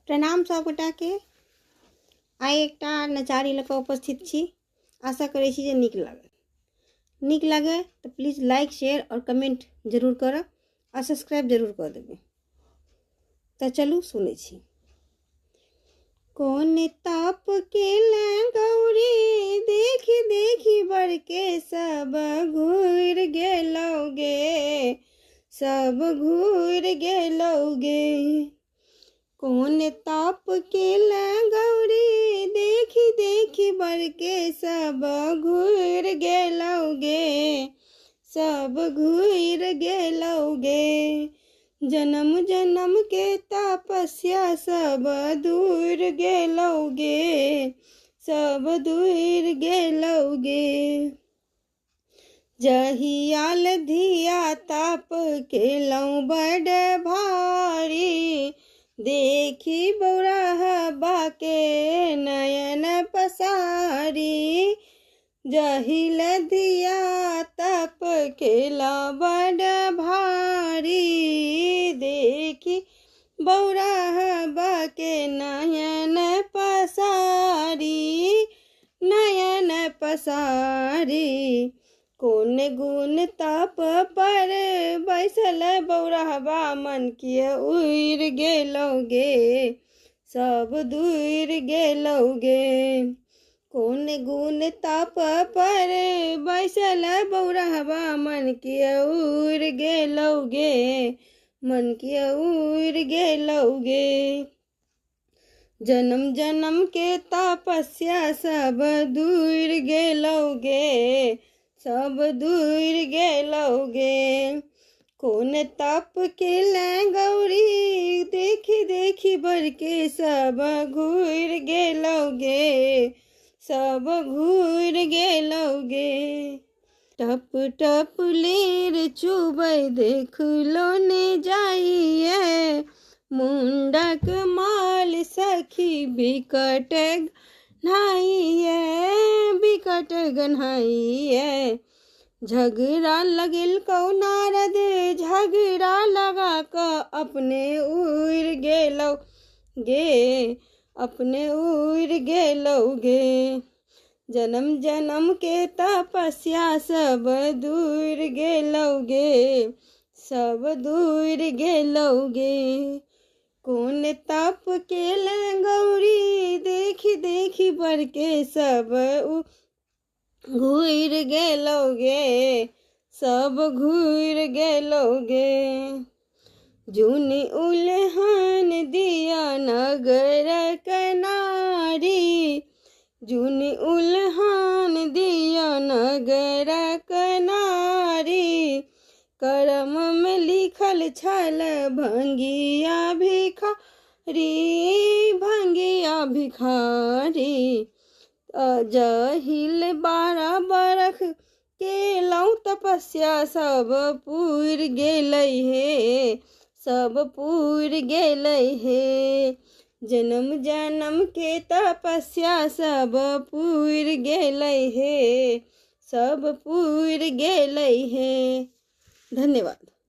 प्रणाम सभगोटाके। आइ एकटा नचारी लऽ कऽ उपस्थित छी। आशा करै छी जे नीक लागत। नीक लागै तऽ प्लीज लाइक, शेयर आओर कमेंट जरूर करब आ सब्सक्राइब जरूर कऽ देबै। तऽ चलू सुनै छी। कोन ताप केला गौरी, देखी देखी बर के सब घूर गेलौ गे, सब घूर गेलौ गे। कोन ताप केला गौरी, देखी देखी बर के सब घूर गेलौ गे, सब घूर गेलौ गे। जन्म जन्म के तपस्या सब दूर गेलौ गे, सब दूर गेलौ गे। जहियाल धिया ताप केलौं बड़ भारी, देखी बौरहबा के नयन पसारी। जहिल धिया तप केला बड़ भारी, देखी बौरहबा के नयन पसारी, नयन पसारी। कोन गुण तप पर बैसल बौरहबा, मन किए उड़ि गेलौ गे, सब दूर गेलौ गे। कोन गुण तप पर बैसल बौरहबा, मन किए उड़ि गेलौ गे, मन किए उड़ि गेलौ गे। जन्म जन्म के तपस्या सब दूर गेलौ गे, सब दूर गेलौ गे। कोन तप केला गौरी, देखी देखी बर के सब घूर गेलौ गे, सब घूर गेलौ गे। टप टप लेर चुबै देखलो ने जाइए, मुंडक माल सखी बिकट गन्हाइए, बिकट गन्हाइए। झगड़ा लगल कौ नारद, झगड़ा लगा कऽ अपने उड़ि गेलौ गे, अपने उड़ि गेलौ गे। जन्म जन्म के तपस्या सब दूर गेलौ गे, सब दूर गेलौ गे। कोन तप केला गौरी, देखी देखी बर के सब घूर गेलौ गे, सब घूर गेलौ गे। जुनि उलहन दिया नगर कनारी, जुनि उलहन दिया नगर कनारी। करम में लिखल छल भंगिया भिखारी, भंगिया भिखारी। जहिल 12 बरख केलौं तपस्या सब पूरि गेलै हे, सब पूरि गेलै हे। जन्म जन्म के तपस्या सब पूरि गेलै हे, सब पूरि गेलै हे। धन्यवाद।